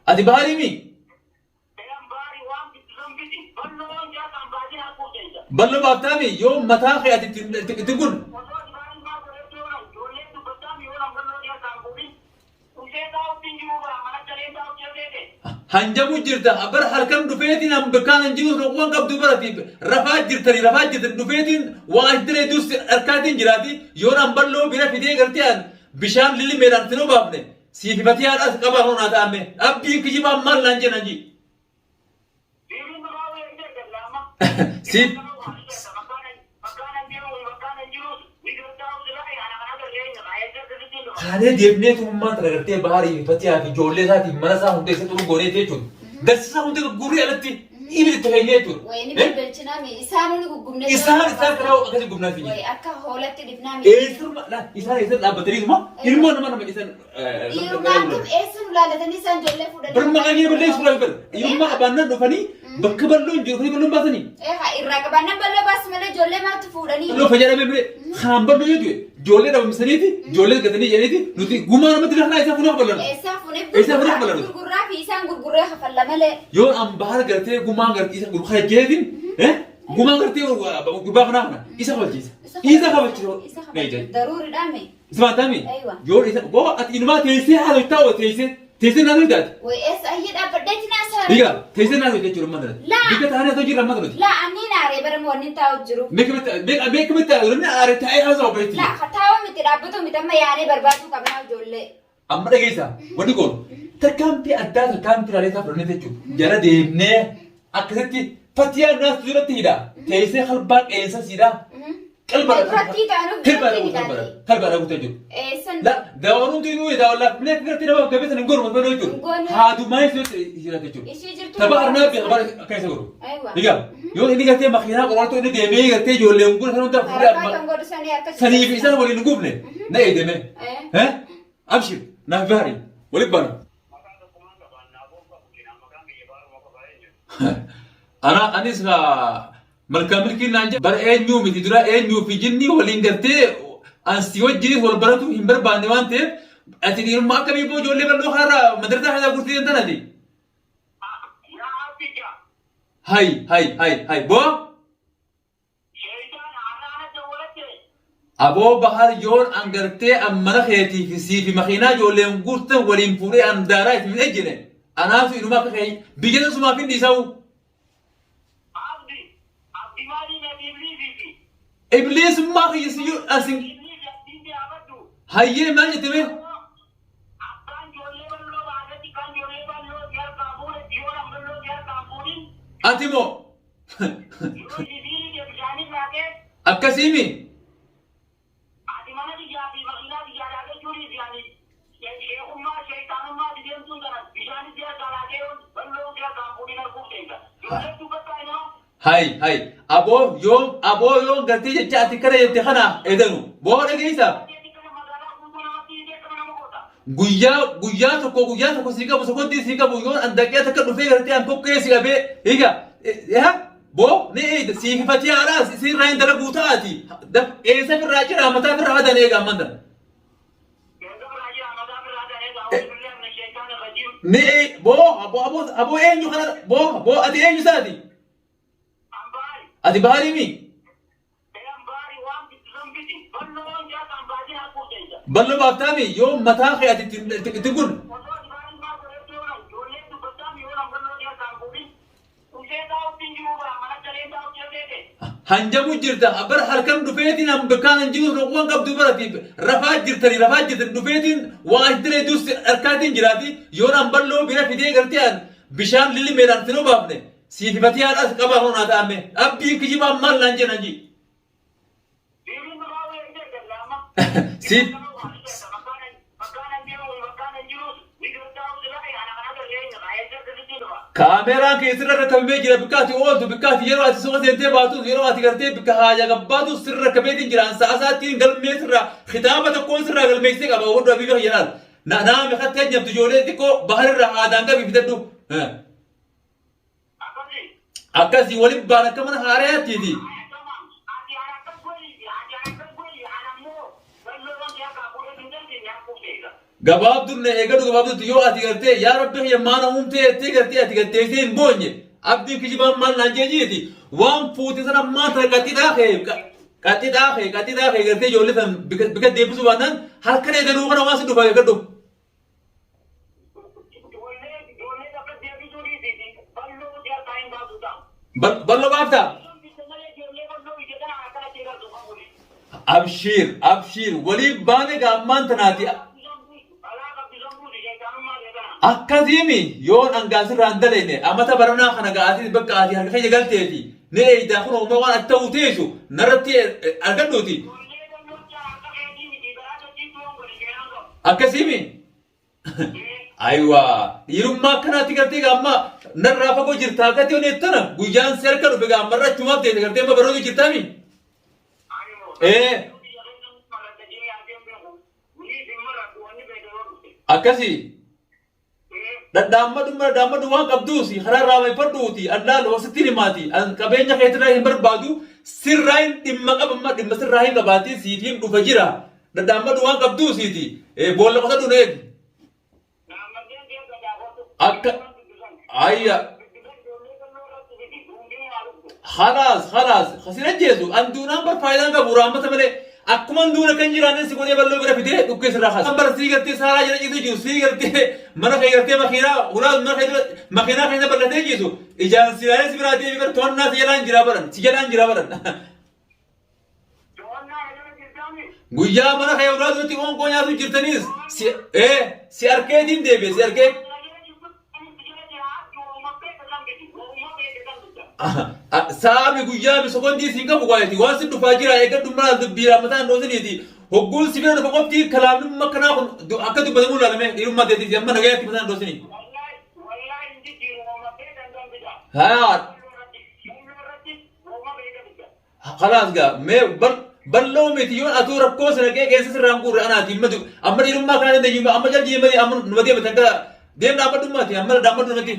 Ati baharii mi? Ballo baaftaami yoo mataa kee ati itti kun. Hanjamu jirta bar halkan dhufeetiin an bakkaan hin jiru roqwan qabdu barati rafaa jirtani rafaa jirtani dhufeetiin waa ati diree dus harkaatiin jiraati yoon an balloo bira fidee gartee an bishaan lilimeedhaan sin obaafne siif hifatee haadhaas qabaa kun naa ta'amme abdiin kijibaan maal naan jedhan ji. Siif Kaalee deemnee tumummaan tana gartee baharii fi fatiyaa fi ijoollee isaatiin mana isaa hunda isa xuruu goonee jechuudha. Darsisaa hunda gurrii alatti ibid itti keenyee jechuudha. Wayi ni balbalchinaami isaanuu ni guggubne. Isaan isaan karaa akkasii gubnaa fi Wayi akka hoolatti dhifnaami. Eessuma laa isaan eessatti dhaabbataniituma ilmoo nama nama isaan Dhiirummaa akkam eessa nu laalatanii isaan ijoollee fuudhanii. Bar maqaa kee balleessu laal bar. Dhiirummaa qabaannaan dhufanii bakka balloon jiru dhufanii balloon baasanii. Eegaa irraa qabaannaan balloo baasu malee ijoollee maaltu fuudhanii. Balloon fayyadamee bire kaan balloo yoo du'e ijoollee dhabamsaniiti ijoollee gatanii jedhaniiti nuti gumaa namatti lafa isaa fuunee kafalan. Eessaa fuunee Eessaa fuunee kafalan. gurgurraa fi isaan gurgurree kafalla malee. Yoo an bahar gartee gumaan gartee isa gurgurraa jeetiin gumaan gartee gurbaa kanaa kana isa kabalchiisa. Isa kabalchiisa. Isa kabalchiisa. Daruuridhaame. Isuma tami. Aywa. Yoo isa boo ati inumaa teessee haasoftaa oo teessee teessee naasoo taate. Way eessa ayyee dhaabbadheetti naasaa. Diga teessee naasoo jechuudha amma kanatti. Laa. Bika taanee osoo jirra amma kanatti. Laa anni naaree bara moo wanni taa'u jiru. Beeka bitta namni aare taa'ee haasa'u beekti. Laa taa'u miti dhaabbatu miti amma yaanee barbaaduu qabnaa ijoollee. Amma dhageessa wanni kun tarkaanfii addaa tarkaanfii ilaalee isaa fudhannee jechuudha. Jara deemnee akkasitti fatiyaan naas duratti hidha. Teessee halbaa qeensa siidha. Qalba Duratti ta'anuuf Kalba duratti dhagu kalba hidhaati. dhagu kalba dhagu jechuudha. Eessan La daawwanuun tinuu daawwala filee gartee nama gabeessa hin godhu malee jechuudha. Hin goonu. Haadumaa isii jira jechuudha. ishii jirtu. Tapha arnaa beeka bara akka isa godhu. Aywa. Egaa yoo inni gartee makiinaa qoratu inni deemee gartee ijoolleen gurra sana hunda fuudhee Harakaa amma kan godhu sanii akka sanii fi isaan waliin hin gubne na eedeme. Eh. Eh? Abshir naaf baari waliin baana. Ana anis malkaa milkiin naan jedhe bara eenyuu miti dura eenyuu fi jinni waliin gartee an si wajjinis wal baratu hin barbaanne waan ta'eef ati dhiirummaa akkamii boo ijoollee bal'oo kanarraa madarsaa keessaa gurtii deemtan ati. Hay hay hay hay boo. Aboo Bahar yoon an gartee an mana keetii fi sii fi makiinaa ijoolleen guurtan waliin fuudhee an daaraa isin hin ejjine anaatu inuma akka kee biyya san sumaaf hin dhiisawu. Ibliisummaa kiyya siyyuu asin hayyee maal jette mee? Ati moo Akkasii mi? Hay hay aboo yoom aboo yoom gartee jecha ati kana jette kana edanu boo dhageessa guyyaa guyyaa tokko guyyaa tokko sii qabu sekoondii sii qabu yoon an daqiiqaa takka dhufee gartee an kokkee si qabee egaa yaa boo ni eeyda siif ifatii haadhaa si irraa hin dalaguu ta'aati eessa firraa ciraa mataa firraa hadan eega amman tana. Ni ee boo aboo aboo aboo eenyu kana boo boo ati eenyu isaati? Ati baharii mi? Ballo baaftaami yoo mataa kee ati itti kun. Hanjamu jirta bar halkan dhufeetiin an bakkaan hin jiru roqwan qabdu barati rafaa jirtani rafaa jirtani dhufeetiin waa ati diree dus harkaatiin jiraati yoon an balloo bira fidee gartee an bishaan lilimeedhaan sin obaafne siif hifatee haadhaas qabaa kun naa ta'amme abdiin kijibaan maal naan jedhan ji. Siif Kaameeraan kee sirra rakkabamee jira bikka ati ooltu bikka ati yeroo ati suuqa seentee baatus yeroo ati gartee bikka haaja gabbaatus sirra rakkabeetiin jira an sa'a sa'aattiin galmee sirra kitaaba tokkoon sirraa galmeessee qaba hodhu abiiba kiyya laal na naami kattee nyabtu ijoollee xiqqoo baharirra haadaan qabi fidadhu. Akkasii waliin baan akka mana haarayaattiiti. Gabaabduun na eegadhu gabaabduutti yoo ati gartee yaa rabbi kiyya maana uumtee jettee gartee ati garteessee hin boonye abdiin kijibaan maal naan jee jiiti waan fuute sana ammaa tana qaxxixaa kee qaxxixaa kee qaxxixaa kee gartee ijoollee san bika deebisuu baannaan halkan eeganuu kana waan si dhufaa eegadhu. Ijoollee bakka deebisuu dhiisiiti balloo jaartaa hin baasu ta'a. Balloo baaftaa? Ijoollee balloo ija kana akkana jeeqatu qabu. Abshiir abshiir waliin baane gaammaan tanaati. Akkasiimi yoon angaa sirraa hin daleene amata baranaa kana ga'aatis bakka ati harka keenya galteeti ni eeydaa kun uumaa waan ati ta'uu teessu narratti argadhuuti. Akkasiimi aywa dhiirummaa akkanaatti gartee amma narraa fagoo jirta akkatti yoon tana guyyaan si harka dhufe gaamma irra achumaaf teesse gartee amma barootu jirtaami. Ee akkasii dhadhaammadhu dhadhaammadhu waan qabduusi karaa irraa meeffadhuuti allaal hoosittiin himaati an qabeenya keetirraa hin barbaadu sirraa hin dhimma qabamma dhimma sirraa hin qabaati siifiin dhufa jira dhadhaammadhu waan qabduusiiti boolla qotadhu na eegi akka ayya Khalaas khalaas sin ajjeesu an duunaan bar faayidaan qabu raammata malee akkuma an duuna kan jiraanne si godhee balloo bira fidee dhukkee sirraa kaasa. Bar sii gartee saaraa jala ciisee jiru sii gartee mana kee gartee makiinaa hulaa mana kee dura makiinaa keessa bal'atee ciisu ijaan si ilaalee si biraa deebi bar to'annaa si jalaan jiraa baran si jalaan jiraa baran. Guyyaa mana kee hulaa duratti qoonqoo nyaatu jirtaniis si ee si arkeetiin deebi'e si arkee. Saami guyyaa mi sokondii siin qabu waayiti waan sin dhufaa jira eeggadhu maal dubbii raammataan dhoosiniiti hogguun si bira dhufa qofti kalaamni akkanaa kun akka dubbatamuu ilaalame dhiirummaa teetiif amma nagayaatti mataan dhoosini. Haa Khalaas gaa mee bal'oo miti yoon atuu rakkoo sana qe'ee keessa sirraan guurre anaati himmatu amma dhiirummaa kana dandeenyu amma jalji himmati amma numa deema takka deem dhaabbadhummaati amma dhaabbadhu namatti.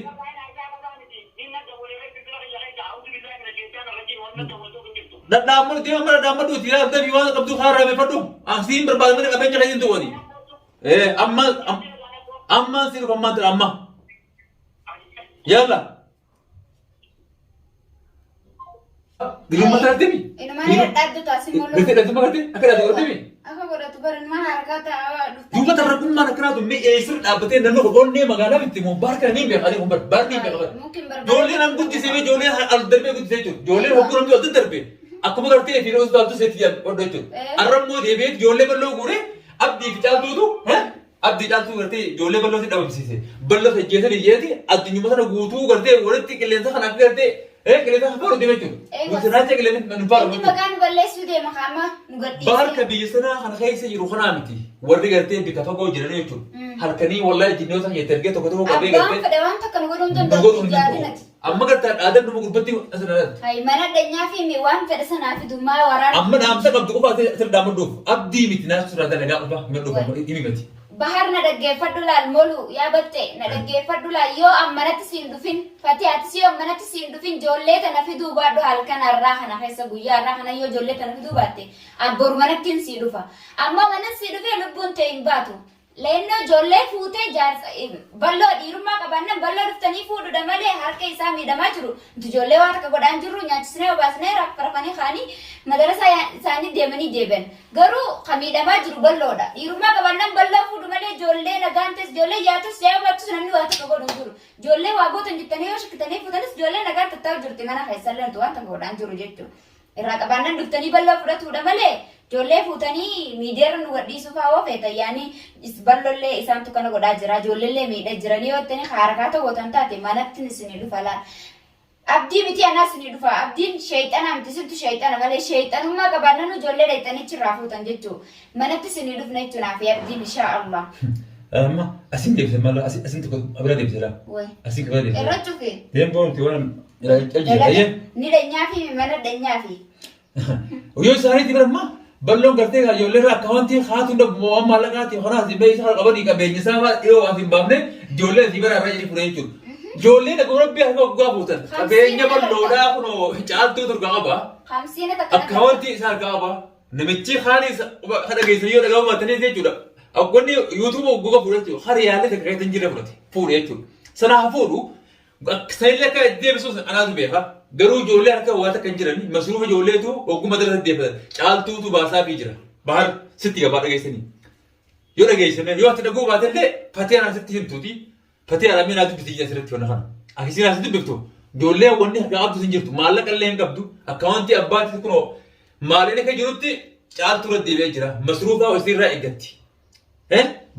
Dhadhaabbadhu deema amma dhadhaabbadhuuti yaa dafi waan qabdu kaarraa raameffadhu asiin barbaada malee qabeenya keessa hin tuqani. Amma amma si dhufa ammaan tana amma. Yalla. Dhiirummaa kana argitemi? Inumaan dhadhaabdu taasii mul'atu. Gartee dhadhaabdu gartee akka dhadhaabdu argitemi? Akka godhatu bara inumaan harkaa taa'aa dhufte. Duuba tarraqqummaan akkanaa tun mee eessirra dhaabbatee namni kun onnee magaalaa bitti moo baar kana niin beeka ani kun bar baar niin beeka bar. Mukkin barbaada. Ijoolleen an guddisee mee ijoolleen al darbee guddisee jechuudha. Ijoolleen hogguu namni ol darbe akkuma gartee fi osoo taaltu seetti jedhan hodhu jechuudha. Arra immoo deebi'ee ijoollee bal'oo guuree abdii fi caaltuutu Abdii caaltuu gartee ijoollee bal'oo si dhabamsiise. Bal'oo sajjeesan iyyeeti addunyuma sana guutuu gartee walitti qilleensa kana akka gartee qilleensa kana faaru deema jechuudha. Eewa. Nuti raacha qilleensa nu faaru Inni jechuudha. maqaa nu balleessuu deema kaama nu gadhiisee. Baarka biyya sanaa kana keessa jiru kanaa miti. Warri gartee bika fagoo jiran jechuudha. Halkanii wallahi jinnoota keessa ergee tokko tokko qabee Abbaan gartee fedhe waan takka nu godhuu hin nu danda'u. godhuu hin danda'u. Jaalinati. Amma gartaa dhaadan nama gurbatti asirra dhaadatu. Hay mana dhanyaa fi mi waan fedhe sanaa fidu maa waraana. Amma dhaamsa qabdu qofa asirra dhaamadhuuf abdii miti naaf suuraa dalagaa qofa himadhuuf amma dhimi miti. Bahar na dhaggeeffadhu laal molu yaa baxxe na dhaggeeffadhu laal yoo ammanatti siin dhufin Fati atis yoo ammanatti siin dhufin ijoollee tana fiduu baadhu halkan har'aa kana keessa guyyaa har'aa kana yoo ijoollee tana fiduu baatte abboru manattiin sii dhufa amma manan sii dhufee lubbuun ta'e hin baatu Leennoo ijoollee fuutee jaarsa balloo dhiirummaa qabaannan balloo dhuftanii fuudhudha malee harka isaa miidhamaa jiru. Nuti ijoollee waan takka godhaan jirru nyaachisnee obaasnee rafanii kaanii madarasaa isaanii deemanii deebi'an. Garuu kan miidhamaa jiru balloodha. Dhiirummaa qabaannan balloo fuudhu malee ijoollee nagaan tees ijoollee yaatus yaa baattus namni waa takka godhu hin jiru. Ijoollee waa gootan jettanii yoo shakkitanii fuutanis ijoollee nagaan tattaa'u jirti mana keessallee nuti waan takka godhaan jiru jechuudha. Irraa qabaannan dhuftanii balloo fudhatuudha malee ijoollee fuutanii miidiyaarra nu gadhiisuu fa'aa yoo feetan yaani ballollee isaantu kana godhaa jira ijoolleellee miidha jiranii yoo jettanii haarakaa ta'uu tan taate manatti isinii dhufa laal. Abdii miti anaa isinii dhufa abdiin sheexanaa miti sittu sheexana malee sheexanummaa qabaannan ijoollee dhayxanichi irraa fuutan jechuu manatti isinii dhufna jechuu naaf abdiin inshaa Allah. Amma asin deebise maal asin tokko bira deebise laa. Way. Asin bira deebise. Irra cufi. Deem boonti waan Ayyee. Ni dhanyaafi mana dhanyaafi. Yoo isaaniitti bira ammaa balloon gartee ijoollee irraa akkaawwantii haatu hunda waan maallaqaati kanaas dhibee isa qabanii qabeenya isaa fa'aa dhiyoo as hin baafne ijoollee asii bara irra jedhii fudhee jechuudha. Ijoollee dhagoo rabbii harka waggaa fuutan qabeenya balloodhaa kunoo caaltuu turga qaba. Hamsiina takka Akkaawwantii isaa harka qaba. Namichi haali isa kan dhageessan yoo dhagahu baatanii jechuudha. Wanni YouTube goga fuudhe jechuudha. Har yaalee takka keessa hin jirre fudhate. Fuudhe jechuudha. Sana haa fuudhu. Sanillee akka deebisuus anaatu beeka. Garuu ijoollee harka waa takka hin jirani. Masruufa ijoolleetu ogguma darasa deebifatan. Caaltuutu baasaafii jira. Bahar sitti gabaa dhageessanii. Yoo dhageessame yoo ati dhaguu baatellee fatee anaa sitti himtuuti. Fatee anaa mee naa dubbisi jira asirratti wanna kana. Akkasiin as dubbiftu ijoollee wanni harkaa qabdu hin jirtu maallaqa illee hin qabdu akkaawuntii abbaatti kunoo maaliin akka jirutti caaltuu irra deebi'ee jira masruufaa isiirraa eeggatti.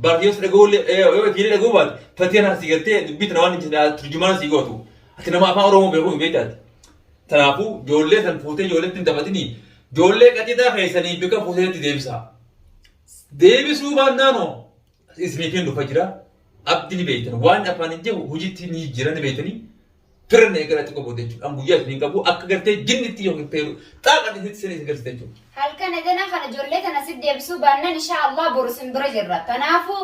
Baarkiyoos dhaguu yoo ifiilee dhaguu baate fatee anaa si gartee dubbii tana waan turjumaana si gootu ati nama afaan Oromoo beekuu hin beektaati. Kanaafuu ijoollee san fuutee ijoolleetti hin taphatinii ijoollee qaxixaa keessanii bika fuuteetti deebisaa. Deebisuu baannaanoo isiniifin dhufa jira. Abdi ni beektan waan afaan hin jiru hojiitti ni jira ni beektanii firra eegala xiqqoo booda jechuudha. An guyyaa isin hin qabu akka gartee jinnitti yookiin peeru xaaqan isinitti siree isin garsiisa jechuudha. Halkan edana kana ijoollee tana si deebisuu baannan inshaa Allah boru isin bira jirra. Kanaafuu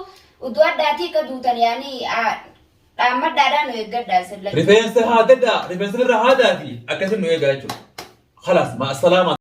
utuu addaatii akka duutan yaanii dhaammadhaadhaa nu eeggadhaa isin lachuu. Rifeensa haadadhaa rifeensa irra haadaati akkasin nu eegaa jechuudha. Khalaas ma assalaama.